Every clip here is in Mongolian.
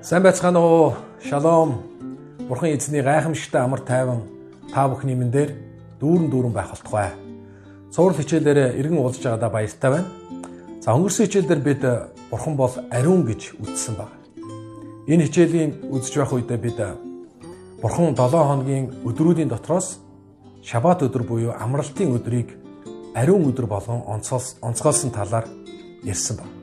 Сайн байцгаана уу? Шалом. Бурхан эзний гайхамшигтай амар тайван та бүхний минь дээр дүүрэн дүүрэн байх болтугай. Цуврал хичээлээр эргэн уулзж байгаадаа баяртай байна. За, өнгөрсөн хичээлээр бид Бурхан бол ариун гэж үзсэн байна. Энэ хичээлийн үзэж байх үедээ бид Бурхан 7 хоногийн өдрүүдийн дотроос шабат өдөр буюу амралтын өдрийг ариун өдөр болгон онцгойлсон талаар ярьсан байна.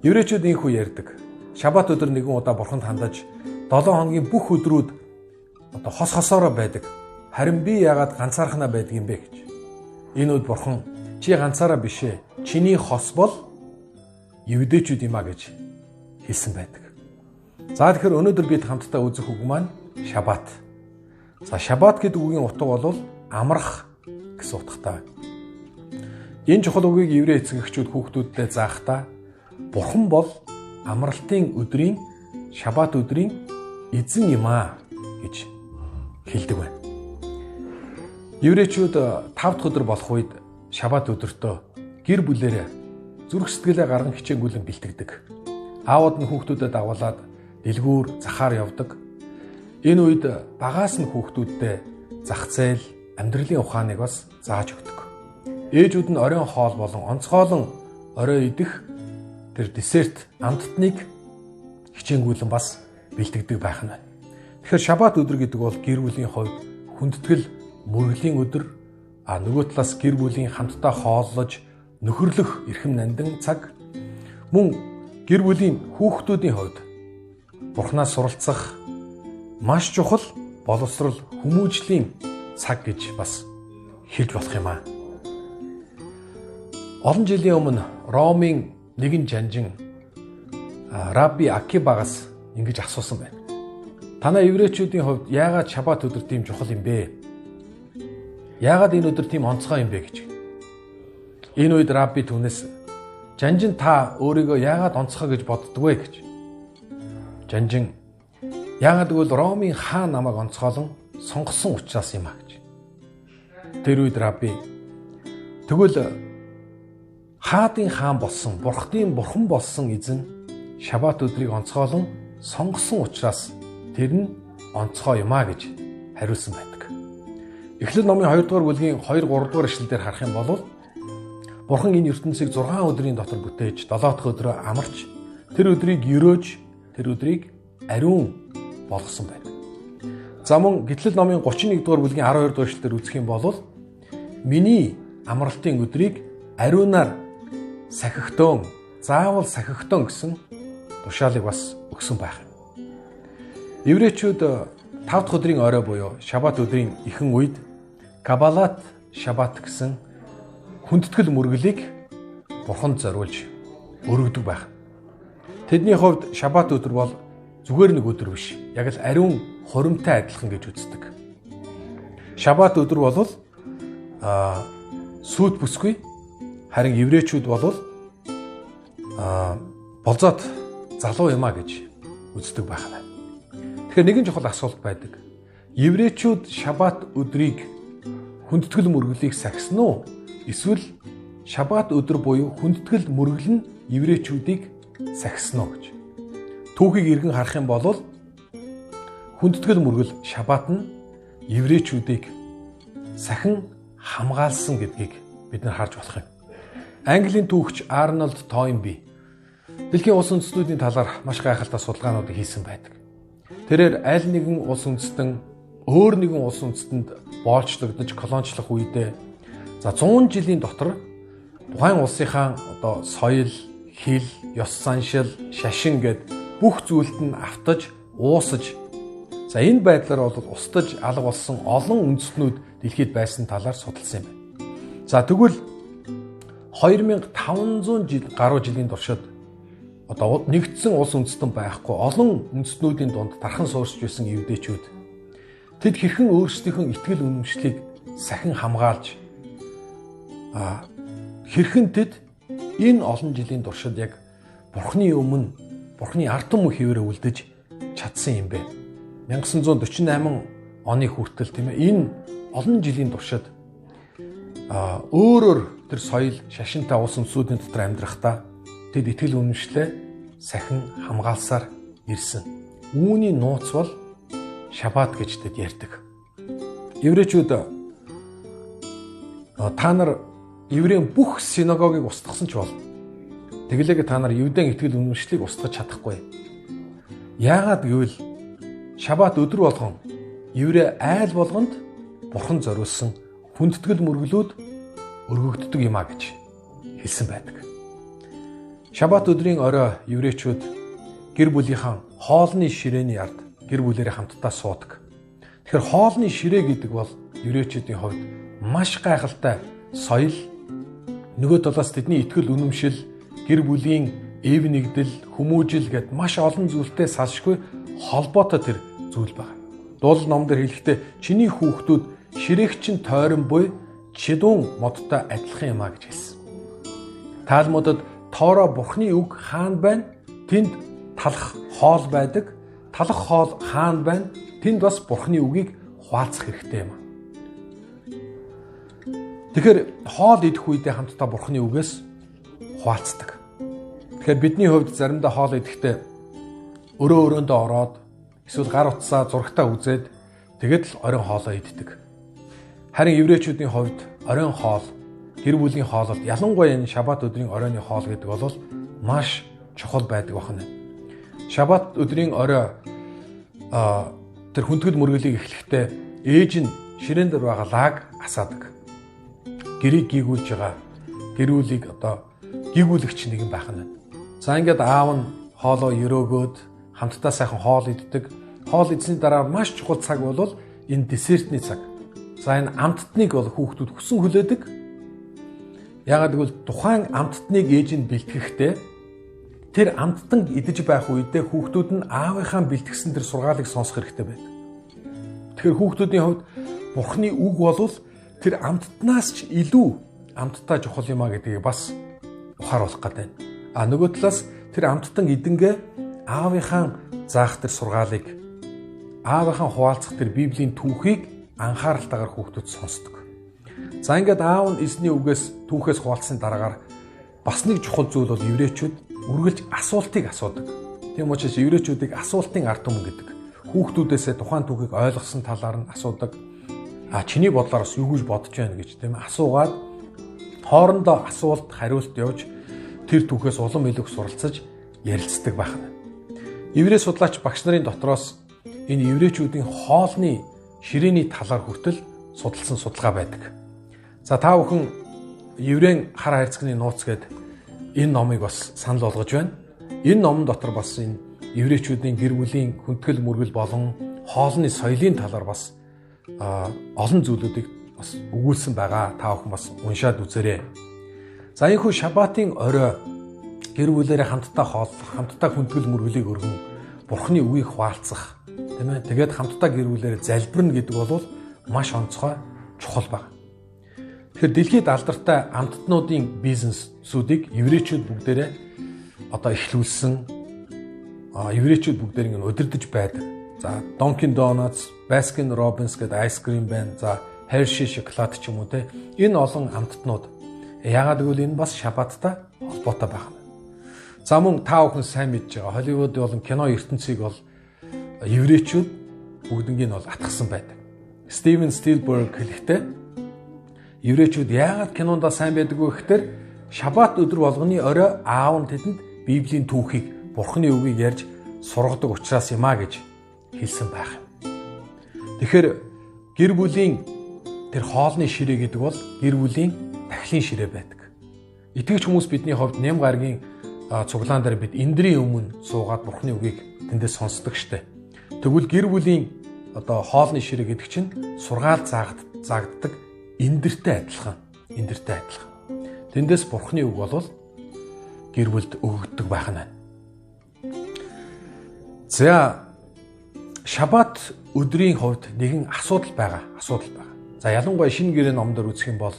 Еврейчүүд ийхүү ярьдаг. Шабат өдөр нэгэн удаа Бурханд хандаж 7 хоногийн бүх өдрүүд одоо хос хосоороо байдаг. Харин би яагаад ганцаархнаа байдаг юм бэ гэж. Энэ үед Бурхан чи ганцаараа биш ээ. Чиний хос бол евдээчүүд юм а гэж хэлсэн байдаг. За, тэгэхээр өнөөдөр бид хамтдаа үзэх үг маань шабат. За, шабат гэдэг үгийн утга бол амрах гэсэн утгатай. Энэ чухал үгийг еврей эцэг эхчүүд хүүхдүүдэд заахдаа Бурхан бол амралтын өдрийн, шабат өдрийн эзэн юм аа гэж хэлдэг байна. Еврейчүүд 5 дахь өдөр болох үед шабат өдөртөө гэр бүлээрээ зүрх сэтгэлээ гарган хичээнгүйлэн бэлтгэдэг. Аауд нь хүүхдүүдэд дагуулад дэлгүүр захаар явдаг. Энэ үед багаас нь хүүхдүүддээ зах зээл, амьдралын ухааныг бас зааж өгдөг. Ээжүүд нь оройн хоол болон онцгойлон орой идэх тэр десерт амттныг хичээнгүйлэн бас бэлтгэдэг байх нь байна. Тэгэхээр шабат өдөр гэдэг бол гэр бүлийн хувьд хүндэтгэл мөргөлийн өдөр, а нөгөө талаас гэр бүлийн хамтдаа хооллож нөхөрлөх эрхэм нандин цаг, мөн гэр бүлийн хүүхдүүдийн хувьд Бурханаас суралцах маш чухал боловсрол хүмүүжлийн цаг гэж бас хэлж болох юм аа. Олон жилийн өмнө Ромын нэгэн жанжин Рабби Акибагаас ингэж асуусан байна. Танай еврейчүүдийн хувьд яагаад шабат өдөр тийм чухал юм бэ? Яагаад энэ өдөр тийм онцгой юм бэ гэж. Энэ үед Рабби түүнээс жанжин та өөрийгөө яагаад онцгой гэж боддог вэ гэж. Жанжин яагаад гэвэл Ромын хаан намайг онцгойлон сонгосон учраас юм а гэж. Тэр үед Рабби тэгвэл хаадын хаан болсон, бурхны бурхан болсон эзэн шабат өдрийг онцгойлон сонгосон учраас тэр нь онцгой юм а гэж хариулсан байдаг. Эхлэл номын 2 дугаар бүлгийн 2 3 дугаар эшлэлдэр харах юм бол Бурхан энэ ертөнцийг 6 өдрийн дотор бүтээж 7 дахь өдрөө амарч тэр өдрийг ерөөж тэр өдрийг ариун болгосон байдаг. За, мөн Гэтлэл номын 31 дугаар бүлгийн 12 дугаар эшлэлдэр үзэх юм бол миний амралтын өдрийг ариунаар сахигтөн, заавал сахигтөн гэсэн тушаалыг бас өгсөн байх юм. Еврейчүүд 5 дахь өдрийн орой буюу шабат өдрийн ихэнх үед Кабалат шабат гэсэн хүндэтгэл мөргөлийг Бурханд зориулж өргөдөг байх. Тэдний хувьд шабат өдөр бол зүгээр нэг өдөр биш. Яг л ариун хуримтай адилхан гэж үздэг. Шабат өдөр бол сүйт бүсгүй, харин еврейчүүд бол болзоот залуу юм а гэж үздэг байх нь. Тэгэхээр нэгэн чухал асуулт байдаг. Еврейчүүд шабат өдрийг хүндэтгэл мөргөлийг сахисан уу? Эсвэл шабат өдөр буюу хүндэтгэл мөргөл нь еврейчүүдийг сахисан уу гэж. Түүхийг эргэн харах юм бол хүндэтгэл мөргөл шабат нь еврейчүүдийг сахин хамгаалсан гэдгийг бид нар харж болох юм. Английн түүхч Арнольд Тойнби дэлхийн улс үндэстнүүдийн талаар маш гайхалтай судалгаануудыг хийсэн байдаг. Тэрээр аль нэгэн улс үндэстэн өөр нэгэн улс үндэстэнд боолчлогдож колоничлох үедээ за 100 жилийн дотор тухайн улсынхаа одоо соёл, хэл, ёс заншил, шашин гэд бүх зүйлд нь автаж, уусаж, за энэ байдлаар бол устж алга болсон олон үндэстнүүд дэлхийд байсан талаар судалсан юм байна. За, тэгвэл 2500 жил гаруй жилийн туршид одоо нэгдсэн улс үндэстэн байхгүй олон үндэстнүүдийн дунд тархан суурьшиж байсан евдээчүүд тэд хэрхэн өөрсдийнхөө итгэл үнэмшлийг сахин хамгаалж, хэрхэн тэд энэ олон жилийн туршид яг Бурхны өмнө, Бурхны ард түмэн хэвээрээ үлдэж чадсан юм бэ? 1948 оны хүртэл, тийм ээ, энэ олон жилийн туршид өөрөөр тэр соёл шашинтай улс үндэстнүүдийн дотор амьдрахдаа тэд итгэл үнэмшлээ сахин хамгаалсаар ирсэн. Үүний нууц бол шабат гэж тэд ярьдаг. Еврейчүүд та нар еврейн бүх синагогийг устгасан ч болно. Тэгэлээгээ та нар евдэн итгэл үнэмшлийг устгах чадахгүй. Яагаад гэвэл шабат өдөр болгон еврей айл болгонд бурхан зориулсан хүндэтгэл мөргөлүүд өргөгддөг юм а гэж хэлсэн байдаг. Шабат өдрийн орой еврейчүүд гэр бүлийнхаа хоолны ширээний ард гэр бүлээрээ хамтдаа суудаг. Тэгэхээр хоолны ширээ гэдэг бол еврейчүүдийн хувьд маш гайхалтай соёл, нөгөө талаас тэдний итгэл үнэмшил, гэр бүлийн эв нэгдэл, хүмүүжил гэд маш олон зүйлтэй салшгүй холбоотой тэр зүйл байна. Дуулал ном дээр хэлэхдээ чиний хүүхдүүд ширээгчин тойрон буй чидүүн модтой адилхан юм а гэж хэлсэн. Талмудад Торо Бурхны үг хаана байна? Тэнд талах хоол байдаг. Талах хоол хаана байна? Тэнд бас Бурхны үгийг хуваалцах хэрэгтэй юм. Тэгэхээр хоол идэх үедээ хамтдаа Бурхны үгээс хуваалцдаг. Тэгэхээр бидний хувьд заримдаа хоол идэхдээ өрөө өрөөндөө ороод эсвэл гар утсаа зурагтаа үзээд тэгээд л оройн хоолоо иддэг. Харин еврейчүүдийн хувьд оройн хоол, гэр бүлийн хоололт, ялангуяа энэ шабат өдрийн оройны хоол гэдэг бол маш чухал байдаг байна. Шабат өдрийн орой тэр хүндэтгэл мөргөлийг эхлэхдээ ээж нь ширээн дээр байгаа лааг асаадаг. Гэрийг гийгүүлж байгаа гэр бүлийг одоо гийгүүлэгч нэгэн байх нь. За ингээд аав нь хоолоо өрөөгөөд хамтдаа сайхан хоол иддэг. Хоол идсэний дараа маш чухал цаг бол энэ десертний цаг. За энэ амттныг бол хүүхдүүд хүсэн хүлээдэг. Яагаад гэвэл тухайн амттныг ээж нь бэлтгэхдээ тэр амттан идэж байх үедээ хүүхдүүд нь аавынхаа бэлтгэсэн тэр сургаалыг сонсох хэрэгтэй байдаг. Тэгэхээр хүүхдүүдийн хувьд Бурхны үг бол тэр амттнаас ч илүү амттай чухал юм а гэдгийг бас ухааруулах гэдэг. А нөгөө талаас тэр амттан идэнгээ аавынхаа заах тэр сургаалыг, аавынхаа хуваалцах тэр Библийн түүхийг анхааралтайгаар хүүхдүүд сонсдог. За ингээд аав нь эзний үгээс түүхээс хуваалцсаны дараагаар бас нэг чухал зүйл бол еврейчүүд үргэлж асуултыг асуудаг. Тийм учраас еврейчүүдийг асуултын ард түмэн гэдэг. Хүүхдүүдээсээ тухайн түүхийг ойлгосон талаар нь асуудаг. А чиний бодлоор бас юу гэж бодож байна гэж тийм асуугаад хоорондоо асуулт хариулт явж тэр түүхээс улам илүү суралцаж ярилцдаг байх нь. Еврей судлаач багш нарын дотроос энэ еврейчүүдийн хоолны ширээний талаар хүртэл судалсан судалгаа байдаг. За та бүхэн еврейн хар хайрцагны нууц гээд энэ номыг бас санал болгож байна. Энэ номон дотор бас энэ еврейчүүдийн гэр бүлийн хүндэтгэл мөргөл болон хоолны соёлын талаар бас олон зүйлүүдийг бас өгүүлсэн байгаа. Та бүхэн бас уншаад үзээрэй. За энэхүү шабатын орой гэр бүлээрээ хамтдаа хооллох, хамтдаа хүндэтгэл мөргөлийг өргөн Бурхны үгийг хуваалцах, тийм ээ. Тэгээд хамтдаа гэр бүлээрээ залбирна гэдэг бол маш онцгой чухал баг. Тэгэхээр дэлхийд алдартай амттнуудын бизнесүүдийг еврейчүүд бүгдээрээ одоо эхлүүлсэн, еврейчүүд бүгдээрээ ингэ удирдах байдаг. За Dunkin Donuts, Baskin Robbins гэдэг ice cream байна. За Hershey шоколад ч юм уу те. Энэ олон амттнууд. Яагаад гэвэл энэ бас шабаттай холбоотой байна. За мөн та бүхэн сайн мэдж байгаа Холливуд болон кино ертөнцийг бол еврейчүүд бүгднийг нь бол атгсан байдаг. Стивен Спилберг хэлэхдээ еврейчүүд яагаад кинондоо сайн байдаг вэ гэхээр шабат өдөр болгоны орой аав нь тэдэнд Библийн түүхийг, Бурхны үгийг ярьж сургадаг учраас юм а гэж хэлсэн байх юм. Тэгэхээр гэр бүлийн тэр хоолны ширээ гэдэг бол гэр бүлийн тахилын ширээ байдаг. Итгэгч хүмүүс бидний хувьд Нэм гарагийн цуглаан дээр бид эндрийн өмнө суугаад Бурхны үгийг тэндээс сонсдог штэ. Тэгвэл гэр бүлийн одоо хоолны ширээ гэдэг чинь сургаал заагддаг эндэртэй адилхан. Эндэртэй адилхан. Тэндээс Бурхны үг бол гэр бүлд өгөгддөг байх нь байна. За шабат өдрийн хувьд нэгэн асуудал байгаа. Асуудал байгаа. За ялангуяа шинэ гэрээ номдор үзэх юм бол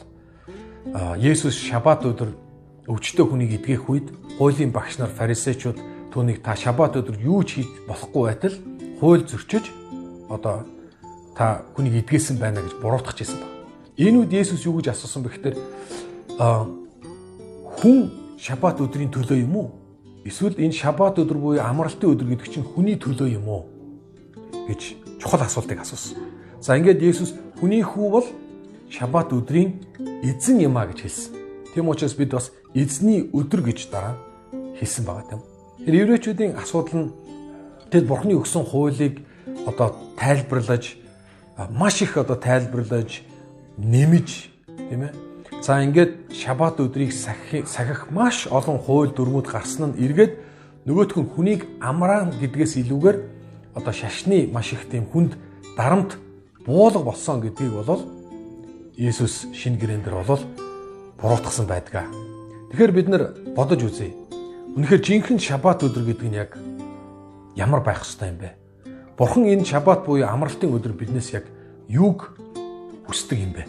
Есүс шабат өдөр өвчтөе хүнийг эдгэх үед хуулийн багш нар фарисеучуд түүнийг та шабат өдөр юу ч хийж болохгүй байтал хууль зөрчиж одоо та хүнийг эдгээсэн байна гэж буруутгах гэсэн баг. Энэ үед Есүс юу гэж асуусан бэ гэхээр хүн шабат өдрийн төлөө юм уу? Эсвэл энэ шабат өдөр буюу амралтын өдөр гэдэг чинь хүний төлөө юм уу гэж чухал асуултыг асуусан. За ингээд Есүс хүний хүү бол шабат өдрийн эзэн юм а гэж хэлсэн. Тийм учраас бид бас эзний өдөр гэж дараа нь хэлсэн байгаа тийм. Тэр еврейчүүдийн асуудал нь тэд Бурхны өгсөн хуулийг одоо тайлбарлаж маш их одоо тайлбарлаж нэмж тийм ээ. За ингээд шабат өдрийг сахих маш олон хууль дүрмүүд гарсан нь эргээд нөгөөх нь хүнийг амраан гэдгээс илүүгээр одоо шашны маш их тийм хүнд дарамт буулга болсон гэдгийг бол Есүс шинэ гэрээн дээр бол буруутгасан байдаг. Тэгэхээр бид нар бодож үзье. Үнэхээр жинхэнэ шабат өдөр гэдэг нь яг ямар байх ёстой юм бэ? Бурхан энэ шабат буюу амралтын өдөр биднээс яг юуг хүсдэг юм бэ?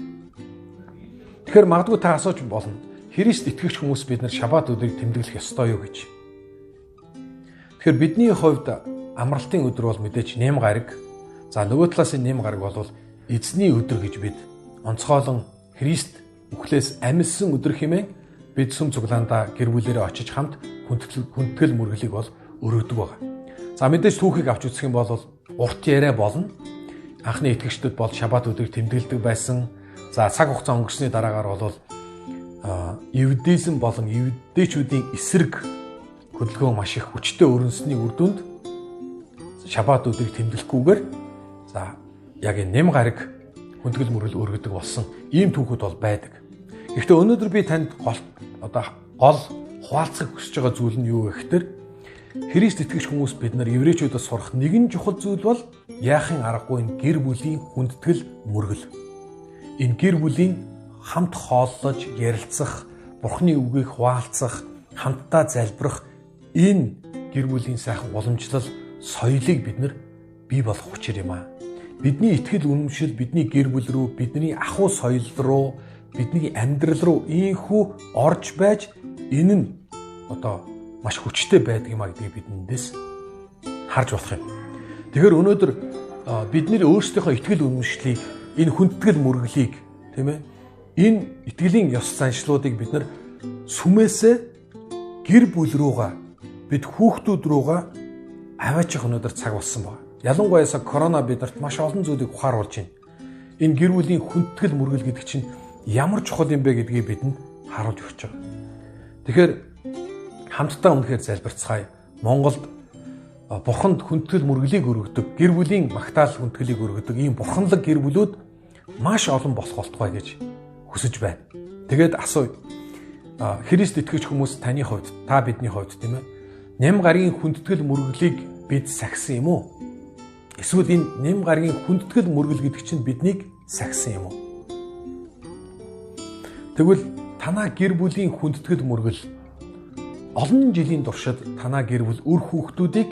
Тэгэхээр магадгүй та асууж болно. Христ итгэгч хүмүүс бид нар шабат өдрийг тэмдэглэх ёстой юу гэж. Тэгэхээр бидний хувьд амралтын өдөр бол мэдээж нэм гараг. За нөгөө талаас энэ нэм гараг бол эзний өдөр гэж бид онцгойлон Христ үхлээс амилсан өдөр хэмээн бид сүм цуглаандаа гэр бүлээрээ очиж хамт хүндэтгэл мөргөлийг бол өргөдөг байгаа. За мэдээж түүхийг авч үзэх юм бол урт яриа болно. Анхны итгэгчдүүд бол шабат өдрийг тэмдэглэдэг байсан. За цаг хугацаа өнгөрсний дараагаар бол евдеизм болон евдээчүүдийн эсрэг хөдөлгөөн маш их хүчтэй өрнөсний үр дүнд шабат өдрийг тэмдэглэхгүйгээр за яг энэ нэм гараг хүндэтгэл мөргөл өргөдөг болсон ийм түүхүүд бол байдаг. Гэхдээ өнөөдөр би танд гол хуваалцахыг хүсэж байгаа зүйл нь юу вэ гэхээр Христ итгэгч хүмүүс бид нар еврейчүүдээс сурах нэгэн чухал зүйл бол яахын аргагүй энэ гэр бүлийн хүндэтгэл мөргөл. Энэ гэр бүлийн хамт хооллож ярилцах, Бурхны үгийг хуваалцах, хамтдаа залбирах энэ гэр бүлийн сайхан уламжлал соёлыг бид нар бий болгох учир юм аа. Бидний итгэл үнэмшил, бидний гэр бүл рүү, бидний ахуй соёл руу, бидний амьдрал руу ийхүү орж байж энэ нь одоо маш хүчтэй байдаг юм а гэдгийг бид эндээс харж болох юм. Тэгэхээр өнөөдөр бид нэр өөрсдийнхөө итгэл үнэмшлийг, энэ хүндэтгэл мөргөлийг, тийм ээ, энэ итгэлийн ёс заншлуудыг бид нар сүмээсээ гэр бүл рүүгээ, бид хүүхдүүд рүүгээ аваачих өнөөдөр цаг болсон байна. Ялангуяа корона бидэрт маш олон зүйлийг ухааруулж байна. Энэ гэр бүлийн хүндэтгэл мөргөл гэдэг чинь ямар чухал юм бэ гэдгийг бидэнд харуулж өгч байгаа. Тэгэхээр хамтдаа үнэхээр залбирцгаая. Монголд Бурханд хүндэтгэл мөргөлийг өргөдөг, гэр бүлийн магтаал хүндэтгэлийг өргөдөг ийм бурханлаг гэр бүлүүд маш олон болох болтугай гэж хүсэж байна. Тэгээд асууя. Христ итгэгч хүмүүс таны хувьд, та бидний хувьд тийм ээ, нэм гарагийн хүндэтгэл мөргөлийг бид сахисан юм уу? Эсвэл энэ нэм гарагийн хүндэтгэл мөргөл гэдэг чинь биднийг сахисан юм уу? Тэгвэл танаа гэр бүлийн хүндэтгэл мөргөл олон жилийн туршид танаа гэр бүл үр хүүхдүүдийг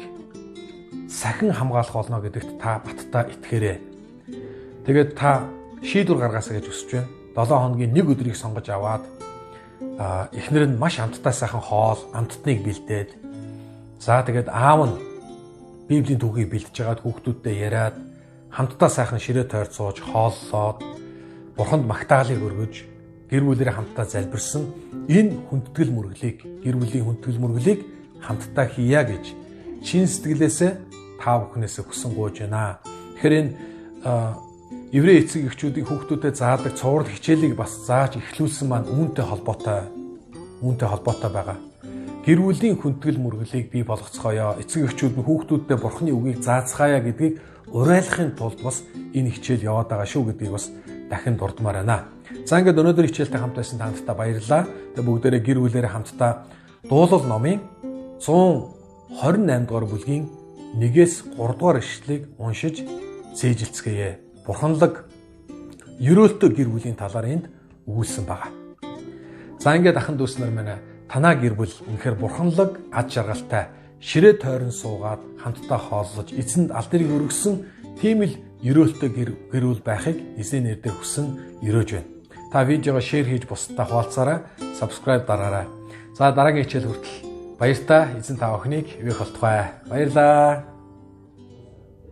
сахин хамгаалах болно гэдэгт та баттай итгээрэй. Тэгээд та шийдвэр гаргаасаа гэж хүсэж байна. 7 хоногийн нэг өдрийг сонгож аваад эхнэр нь маш амттай сайхан хоол, амттныг бэлдээд за тэгээд аав нь Библийн түүхийг бэлдэж байгаад хүүхдүүдтэй яриад хамтдаа сайхан ширээ тойрч сууж хооллоод Бурханд магтаалыг өргөж гэр бүлэрээ хамтдаа залбирсан энэ хүндэтгэл мөргөлийг, гэр бүлийн хүндэтгэл мөргөлийг хамтдаа хийя гэж чин сэтгэлээсээ та бүхнээсээ хүсэн гуйж байна. Тэгэхээр энэ еврей эцэг эхчүүдийн хүүхдүүдэд заадаг цуврал хичээлийг бас зааж эхлүүлсэн маань үүнтэй холбоотой байгаа. Гэр бүлийн хүндэтгэл мөргөлийг бий болгоцгоё. Эцэг эхчүүд нь хүүхдүүддээ Бурхны үгийг заацгаая гэдгийг уриалгахын тулд бас энэ хичээл яваад байгаа шүү гэдгийг бас дахин дурдмаар байна. За ингээд өнөөдөр хичээлтэй хамт байсан та нартай баярлалаа. Тэгээ бүгдээрээ гэр бүлээрээ хамтдаа Дуулал номын 128 дугаар бүлгийн 1-ээс 3 дугаар ишлэлийг уншиж цээжилцгээе. Бурханлаг ерөөлтөө гэр бүлийн талаар энд өгүүлсэн байгаа. За ингээд ахын дүүс нар маань танаа гэр бүл үнэхээр бурханлаг ад жаргалтай ширээ тойрон суугаад хамтдаа хооллож эзэнд алдрыг өргөсөн тийм л ерөөлтөө гэр бүл байхыг эзэн нэр дээр хүсэн ерөөж байна. Та видеого шеэр хийж бусдад хуваалцаарай, subscribe дараарай. За дараагийн хичээл хүртэл баяртай эзэн та бүхнийг ивээх болтугай. Баярлалаа.